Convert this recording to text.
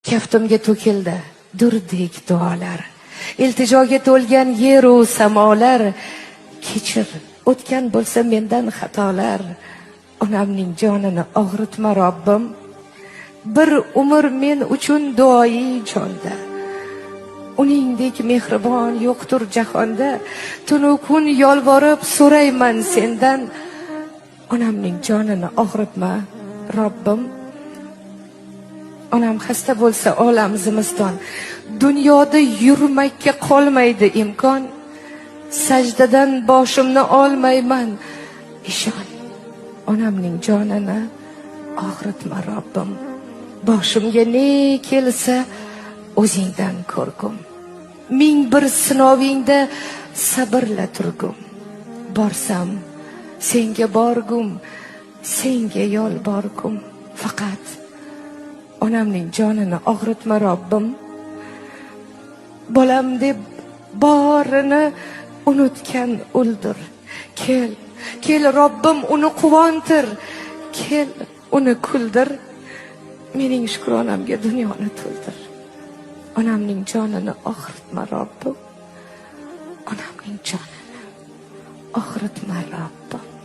Kaftimga to'kildi durdek duolar. Iltijoga to'lgan yeru samolar. Kechir, o'tgan bo'lsa mendan xatolar. Onamning jonini og'ritma, Robbim. Bir umr men uchun duoyi jonda. Uningdek mehribon yo'qtur jahonda. Tunu kun yolvorib so'rayman sendan. Onamning jonini og'ritma, Robbim. Onam xasta bo'lsa, olam zimiston. Dunyoda yurmakka qolmaydi imkon. Sajdadan boshimni olmayman. Ishon. Onamning jonini og'ritma, Robbim. Boshimga ne kelsa, o'zingdan ko'rgum. Ming bir sinovingda sabrla turgum. Borsam senga borgum, senga yolborgum. Faqat onamning jonini og'ritma, Robbim. Bolam deb borini unutgan uldir. Kel, kel, Robbim, uni quvontir. Kel, uni kuldir. Mening shukronamga dunyoni to'ldir. Onamning jonini og'ritma, Robbim. Onamning jonini og'ritma, Robbim.